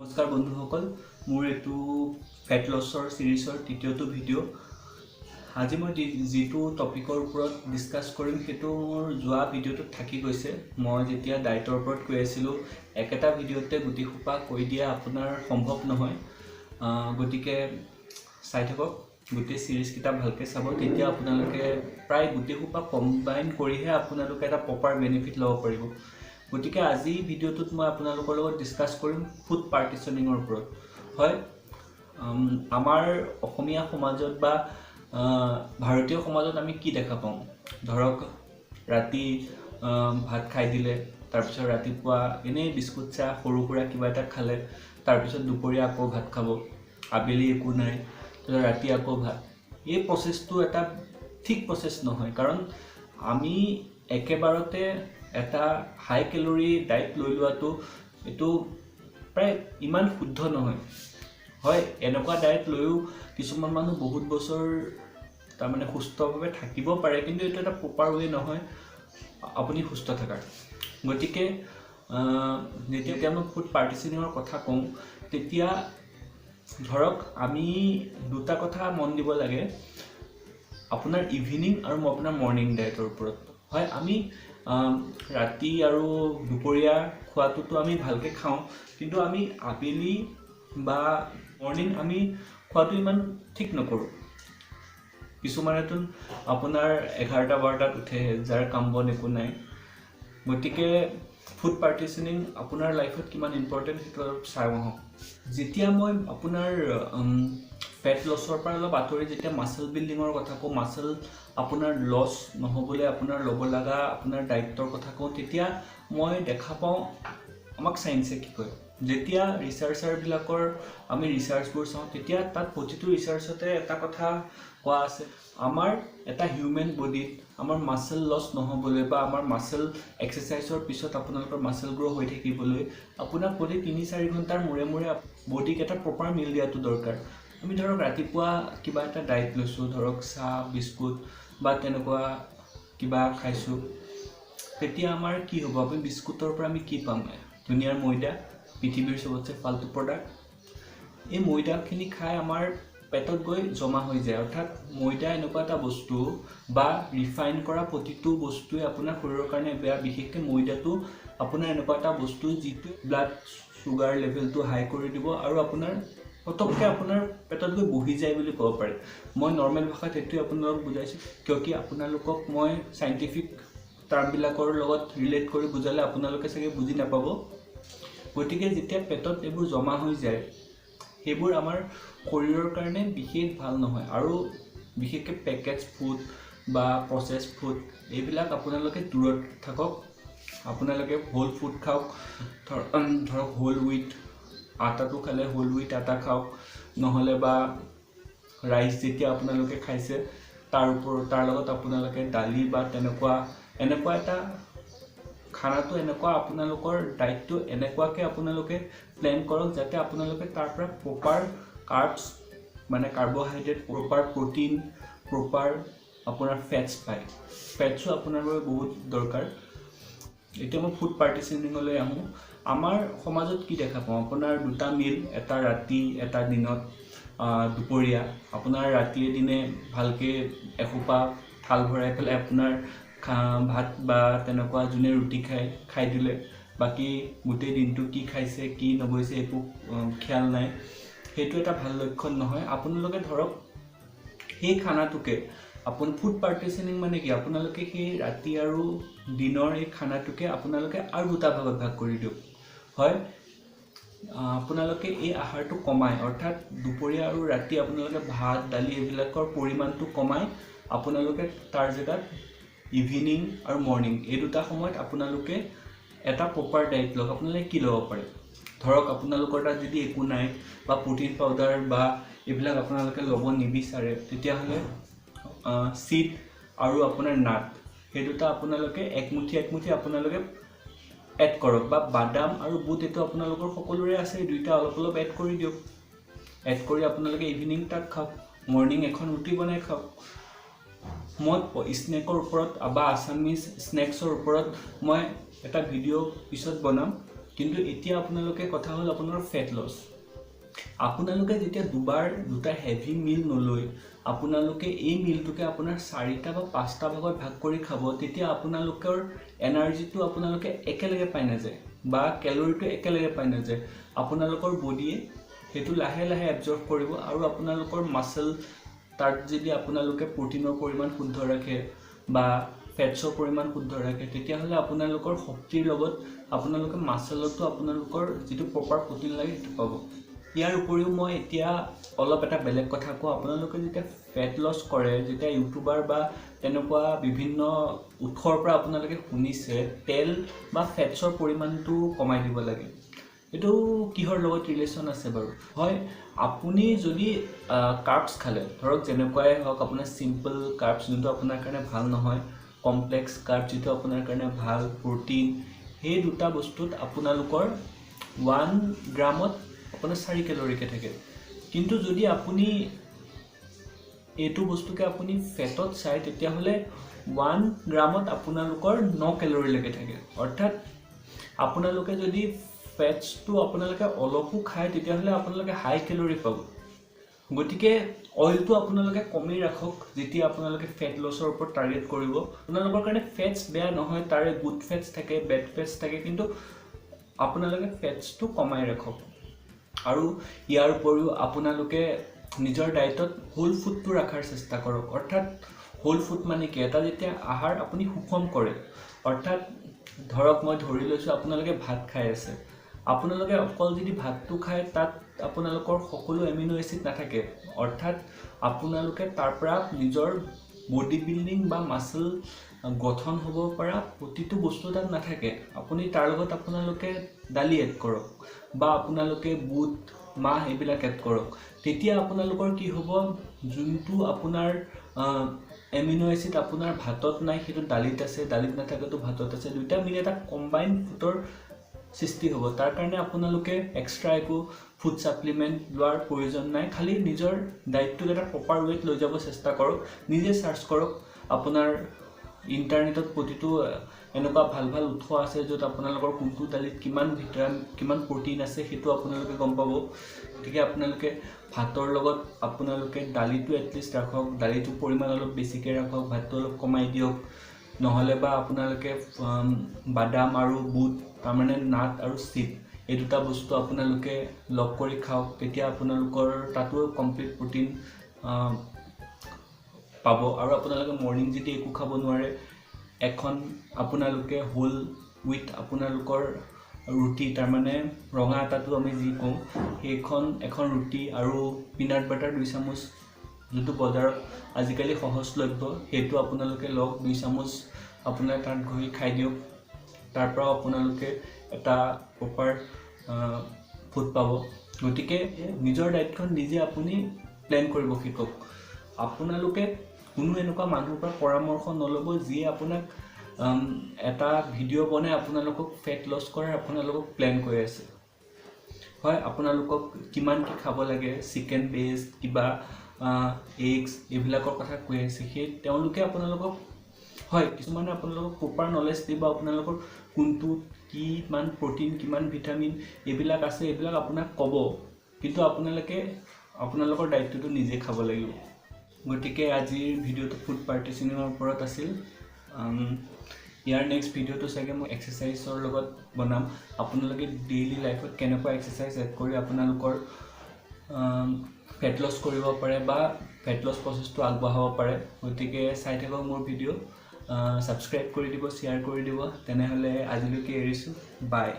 নমস্কাৰ বন্ধুসকল, মোৰ এইটো ফেট লছৰ ছিৰিজৰ তৃতীয়টো ভিডিঅ'। আজি মই যিটো টপিকৰ ওপৰত ডিছকাছ কৰিম, সেইটো মোৰ যোৱা ভিডিঅ'টোত থাকি গৈছে। মই যেতিয়া ডায়েটৰ ওপৰত কৈ আছিলোঁ, একেটা ভিডিঅ'তে গোটেইসোপা কৈ দিয়া আপোনাৰ সম্ভৱ নহয়। গতিকে চাই থাকক, গোটেই ছিৰিজকেইটা ভালকৈ চাব। তেতিয়া আপোনালোকে প্ৰায় গোটেইসোপা কম্বাইন কৰিহে আপোনালোকে এটা প্ৰপাৰ বেনিফিট ল'ব পাৰিব। গতিকে আজি ভিডিঅ'টোত মই আপোনালোকৰ লগত ডিছকাছ কৰিম ফুড পাৰ্টিচনিঙৰ ওপৰত। হয়, আমাৰ অসমীয়া সমাজত বা ভাৰতীয় সমাজত আমি কি দেখা পাওঁ? ধৰক ৰাতি ভাত খাই দিলে, তাৰপিছত ৰাতিপুৱা এনেই বিস্কুট চাহ সৰু সুৰা কিবা এটা খালে, তাৰপিছত দুপৰীয়া আকৌ ভাত খাব, আবেলি একো নাই, তাৰপিছত ৰাতি আকৌ ভাত। এই প্ৰচেছটো এটা ঠিক প্ৰচেছ নহয়, কাৰণ আমি একেবাৰতে এটা হাই কেলৰি ডায়েট লৈ লোৱাটো এইটো প্ৰায় ইমান শুদ্ধ নহয়। হয়, এনেকুৱা ডায়েট লৈও কিছুমান মানুহ বহুত বছৰ তাৰমানে সুস্থভাৱে থাকিব পাৰে, কিন্তু এইটো এটা প্ৰপাৰ ৱে নহয় আপুনি সুস্থ থকাৰ। গতিকে যেতিয়া মই ফুড পাৰ্টিচনিঙৰ কথা কওঁ, তেতিয়া ধৰক আমি দুটা কথা মন দিব লাগে, আপোনাৰ ইভিনিং আৰু আপোনাৰ মৰ্ণিং ডায়েটৰ ওপৰত। হয়, আমি ৰাতি আৰু দুপৰীয়া খোৱাটোতো আমি ভালকৈ খাওঁ, কিন্তু আমি আবেলি বা মৰ্ণিং আমি খোৱাটো ইমান ঠিক নকৰোঁ। কিছুমানেতো আপোনাৰ 11টা 12টাত উঠে, যাৰ কাম বন একো নাই। গতিকে ফুড পাৰ্টিচনিং আপোনাৰ লাইফত কিমান ইম্পৰ্টেণ্ট, সেইটো অলপ চাওঁ আহক। যেতিয়া মই আপোনাৰ ফেট লছৰ পৰা অলপ আঁতৰি যেতিয়া মাচল বিল্ডিঙৰ কথা কওঁ, মাচল আপোনাৰ লছ নহ'বলৈ আপোনাৰ ল'ব লগা আপোনাৰ ডায়েটৰ কথা কওঁ, তেতিয়া মই দেখা পাওঁ আমাক চায়েন্সে কি কয়। যেতিয়া ৰিচাৰ্চাৰবিলাকৰ আমি ৰিচাৰ্চবোৰ চাওঁ, তেতিয়া তাত প্ৰতিটো ৰিচাৰ্চতে এটা কথা কোৱা আছে, আমাৰ এটা হিউমেন বডিত আমাৰ মাচল লছ নহ'বলৈ বা আমাৰ মাচল এক্সাৰচাইজৰ পিছত আপোনালোকৰ মাচল গ্ৰ' হৈ থাকিবলৈ আপোনাক প্ৰতি 3-4 ঘণ্টাৰ মূৰে মূৰে বডিক এটা প্ৰপাৰ মিল দিয়াটো দৰকাৰ। আমি ধৰক ৰাতিপুৱা কিবা এটা ডায়েট লৈছোঁ, ধৰক চাহ বিস্কুট বা তেনেকুৱা কিবা খাইছোঁ, তেতিয়া আমাৰ কি হ'ব? আমি বিস্কুটৰ পৰা আমি কি পাম? ধুনীয়াৰ ময়দা, পৃথিৱীৰ চবতছে ফাল্টু প্ৰডাক্ট। এই ময়দাখিনি খাই আমাৰ পেটত গৈ জমা হৈ যায়। অৰ্থাৎ ময়দা এনেকুৱা এটা বস্তু বা ৰিফাইন কৰা প্ৰতিটো বস্তুৱে আপোনাৰ শৰীৰৰ কাৰণে বেয়া। বিশেষকৈ ময়দাটো আপোনাৰ এনেকুৱা এটা বস্তু যিটো ব্লাড চুগাৰ লেভেলটো হাই কৰি দিব আৰু আপোনাৰ পটককৈ আপোনাৰ পেটত গৈ বহি যায় বুলি ক'ব পাৰে। মই নৰ্মেল ভাষাত এইটোৱে আপোনালোকক বুজাইছোঁ, কিয় কি আপোনালোকক মই চাইণ্টিফিক টাৰ্মবিলাকৰ লগত ৰিলেট কৰি বুজালে আপোনালোকে চাগে বুজি নাপাব। গতিকে যেতিয়া পেটত এইবোৰ জমা হৈ যায়, সেইবোৰ আমাৰ শৰীৰৰ কাৰণে বিশেষ ভাল নহয়। আৰু বিশেষকৈ পেকেজ ফুড বা প্ৰচেছ ফুড, এইবিলাক আপোনালোকে দূৰত থাকক। আপোনালোকে হোল ফুড খাওক। ধৰক হোল উইট আটাটো খালে হোল উইট আটা খাওক, নহ'লে বা ৰাইচ যেতিয়া আপোনালোকে খাইছে, তাৰ ওপৰত তাৰ লগত আপোনালোকে দালি বা তেনেকুৱা এনেকুৱা এটা খানাটো, এনেকুৱা আপোনালোকৰ ডায়েটটো এনেকুৱাকৈ আপোনালোকে প্লেন কৰক যাতে আপোনালোকে তাৰ পৰা প্ৰপাৰ কাৰ্বছ মানে কাৰ্বহাইড্ৰেট, প্ৰপাৰ প্ৰ'টিন, প্ৰপাৰ আপোনাৰ ফেটছ পায়। ফেটছো আপোনাৰ বাবে বহুত দৰকাৰ। এতিয়া মই ফুড পাৰ্টিচনিঙলৈ আহোঁ। আমাৰ সমাজত কি দেখা পাওঁ? আপোনাৰ দুটা মিল, এটা ৰাতি, এটা দিনত দুপৰীয়া। আপোনাৰ ৰাতিয়ে দিনে ভালকৈ এসোপা থাল ভৰাই পেলাই আপোনাৰ ভাত বা তেনেকুৱা যোনে ৰুটি খায় খাই দিলে, বাকী গোটেই দিনটো কি খাইছে কি নগৈছে একো খিয়াল নাই। সেইটো এটা ভাল লক্ষণ নহয়। আপোনালোকে ধৰক সেই খানাটোকে ফুড পাৰ্টিচনিং মানে কি, আপোনালোকে সেই ৰাতি আৰু দিনৰ এই খানাটোকে আপোনালোকে আৰু দুটা ভাগত ভাগ কৰি দিয়ক। হয়, আপোনালোকে এই আহাৰটো কমাই, অৰ্থাৎ দুপৰীয়া আৰু ৰাতি আপোনালোকে ভাত দালি এইবিলাকৰ পৰিমাণটো কমাই আপোনালোকে তাৰ জেগাত ইভিনিং আৰু মৰ্ণিং এই দুটা সময়ত আপোনালোকে এটা প্ৰপাৰ ডায়েট লওক। আপোনালোকে কি ল'ব পাৰে? ধৰক আপোনালোকৰ তাত যদি একো নাই বা প্ৰ'টিন পাউডাৰ বা এইবিলাক আপোনালোকে ল'ব নিবিচাৰে, তেতিয়াহ'লে চিড আৰু আপোনাৰ নাট, সেই দুটা আপোনালোকে একমুঠি একমুঠি আপোনালোকে এড কৰক, বা বাদাম আৰু বুট, এইটো আপোনালোকৰ সকলোৰে আছে, এই দুইটা অলপ অলপ এড কৰি দিয়ক। এড কৰি আপোনালোকে ইভিনিং তাক খাওক, মৰ্ণিং এখন ৰুটি বনাই খাওক। মই স্নেকৰ ওপৰত বা আছামিজ স্নেক্সৰ ওপৰত মই এটা ভিডিঅ' পিছত বনাম। কিন্তু এতিয়া আপোনালোকে কথা হ'ল আপোনাৰ ফেট লছ। আপোনালোকে যেতিয়া দুবাৰ দুটা হেভি মিল নলৈ আপোনালোকে এই মিলটোকে আপোনাৰ 4টা বা 5টা ভাগত ভাগ কৰি খাব, তেতিয়া আপোনালোকৰ এনাৰ্জিটো আপোনালোকে একেলগে পাই নাযায় বা কেলৰিটো একেলগে পাই নাযায়। আপোনালোকৰ বডিয়ে সেইটো লাহে লাহে এবজৰ্ভ কৰিব আৰু আপোনালোকৰ মাচল তাত যদি আপোনালোকে প্ৰ'টিনৰ পৰিমাণ শুদ্ধ ৰাখে বা ফেটছৰ পৰিমাণ শুদ্ধ ৰাখে, তেতিয়াহ'লে আপোনালোকৰ শক্তিৰ লগত আপোনালোকে মাচলতো আপোনালোকৰ যিটো প্ৰপাৰ প্ৰ'টিন লাগে সেইটো পাব। ইয়াৰ উপৰিও মই এতিয়া অলপ এটা বেলেগ কথা কওঁ। আপোনালোকে যেতিয়া ফেট লছ কৰে, যেতিয়া ইউটিউবাৰ বা তেনেকুৱা বিভিন্ন উৎসৰ পৰা আপোনালোকে শুনিছে তেল বা ফেটছৰ পৰিমাণটো কমাই দিব লাগে, এইটো কিহৰ লগত ৰিলেশ্যন আছে বাৰু? হয়, আপুনি যদি কাৰ্বছ খালে, ধৰক যেনেকুৱাই হওক, আপোনাৰ চিম্পল কাৰ্বছ যোনটো আপোনাৰ কাৰণে ভাল নহয়, কমপ্লেক্স কাৰ্বছ যিটো আপোনাৰ কাৰণে ভাল, প্ৰ'টিন, সেই দুটা বস্তুত আপোনালোকৰ 1 গ্ৰামত আপোনাৰ 4 কেলৰিকে থাকে। কিন্তু যদি আপুনি এইটো বস্তুকে আপুনি ফেটত চায়, তেতিয়াহ'লে 1 গ্ৰামত আপোনালোকৰ 9 কেলৰিলৈকে থাকে। অৰ্থাৎ আপোনালোকে যদি ফেটছটো আপোনালোকে অলপো খায়, তেতিয়াহ'লে আপোনালোকে হাই কেলৰি পাব। গতিকে অইলটো আপোনালোকে কমি ৰাখক যেতিয়া আপোনালোকে ফেট লছৰ ওপৰত টাৰ্গেট কৰিব। আপোনালোকৰ কাৰণে ফেটছ বেয়া নহয়, তাৰে গুড ফেটছ থাকে, বেড ফেটছ থাকে, কিন্তু আপোনালোকে ফেটছটো কমাই ৰাখক। আৰু ইয়াৰ উপৰিও আপোনালোকে নিজৰ ডায়েটত হোল ফুডটো ৰখাৰ চেষ্টা কৰক। অৰ্থাৎ হোল ফুড মানে কি, এটা যেতিয়া আহাৰ আপুনি সুষম কৰে, অৰ্থাৎ ধৰক মই ধৰি লৈছোঁ আপোনালোকে ভাত খাই আছে, আপোনালোকে অকল যদি ভাতটো খায় তাত আপোনালোকৰ সকলো এমিনো এচিড নাথাকে। অৰ্থাৎ আপোনালোকে তাৰ পৰা নিজৰ বডি বিল্ডিং বা মাচল গঠন হ'ব পৰা প্ৰতিটো বস্তু তাত নাথাকে। আপুনি তাৰ লগত আপোনালোকে দালি এড কৰক বা আপোনালোকে বুট, মাহ এইবিলাক এড কৰক, তেতিয়া আপোনালোকৰ কি হ'ব, যোনটো আপোনাৰ এমিনো এচিড আপোনাৰ ভাতত নাই সেইটো দালিত আছে, দালিত নাথাকেতো ভাতত আছে, দুইটা মিলি এটা কম্বাইন ফুডৰ সৃষ্টি হ'ব। তাৰ কাৰণে আপোনালোকে এক্সট্ৰা একো ফুড ছাপ্লিমেণ্ট লোৱাৰ প্ৰয়োজন নাই, খালি নিজৰ ডায়েটটোক এটা প্ৰপাৰ ৱেত লৈ যাব চেষ্টা কৰক। নিজে চাৰ্চ কৰক, আপোনাৰ ইণ্টাৰনেটত প্ৰতিটো এনেকুৱা ভাল ভাল উৎস আছে য'ত আপোনালোকৰ কোনটো দালিত কিমান ভিটামিন, কিমান প্ৰ'টিন আছে সেইটো আপোনালোকে গম পাব। গতিকে আপোনালোকে ভাতৰ লগত আপোনালোকে দালিটো এটলিষ্ট ৰাখক, দালিটোৰ পৰিমাণ অলপ বেছিকৈ ৰাখক, ভাতটো অলপ কমাই দিয়ক। নহ'লে বা আপোনালোকে বাদাম আৰু বুট, তাৰমানে নাট আৰু চিড, এই দুটা বস্তু আপোনালোকে লগ কৰি খাওক, তেতিয়া আপোনালোকৰ তাতো কমপ্লিট প্ৰ'টিন পাব। আৰু আপোনালোকে মৰ্ণিং যদি একো খাব নোৱাৰে, এখন আপোনালোকে হোল উইথ আপোনালোকৰ ৰুটি, তাৰমানে ৰঙা আটাটো আমি যি কওঁ, সেইখন এখন ৰুটি আৰু পিনাট বাটাৰ 2 চামুচ, যোনটো বজাৰত আজিকালি সহজলভ্য, সেইটো আপোনালোকে লওক, 2 চামুচ আপোনালোকে তাত ঘঁহি খাই দিয়ক। তাৰ পৰাও আপোনালোকে এটা প্ৰপাৰ ফুড পাব। গতিকে নিজৰ ডায়েটখন নিজে আপুনি প্লেন কৰিব শিকক। আপোনালোকে কোনো এনেকুৱা মানুহৰ পৰা পৰামৰ্শ নল'ব যিয়ে আপোনাক এটা ভিডিঅ' বনাই আপোনালোকক ফেট লছ কৰাৰ আপোনালোকক প্লেন কৰি আছে। হয়, আপোনালোকক কিমান কি খাব লাগে, চিকেন বেছড কিবা এগছ এইবিলাকৰ কথা কৈ আছে, সেই তেওঁলোকে আপোনালোকক হয় কিছুমানে আপোনালোকক প্ৰপাৰ নলেজ দিব, আপোনালোকৰ কোনটো কিমান প্ৰ'টিন, কিমান ভিটামিন এইবিলাক আছে, এইবিলাক আপোনাক ক'ব, কিন্তু আপোনালোকে আপোনালোকৰ দায়িত্বটো নিজে খাব লাগিব। গতিকে আজিৰ ভিডিঅ'টো ফুড পাৰ্টিচনিঙৰ ওপৰত আছিল। ইয়াৰ নেক্সট ভিডিঅ'টো চাগে মই এক্সাৰচাইজৰ লগত বনাম। আপোনালোকে ডেইলি লাইফত কেনেকুৱা এক্সাৰচাইজ এড কৰি আপোনালোকৰ ফেট লছ কৰিব পাৰে বা ফেট লছ প্ৰচেছটো আগবঢ়াব পাৰে। গতিকে চাই থাকক মোৰ ভিডিঅ', ছাবস্ক্ৰাইব কৰি দিব, শ্বেয়াৰ কৰি দিব। তেনেহ'লে আজিলৈকে এৰিছোঁ, বাই।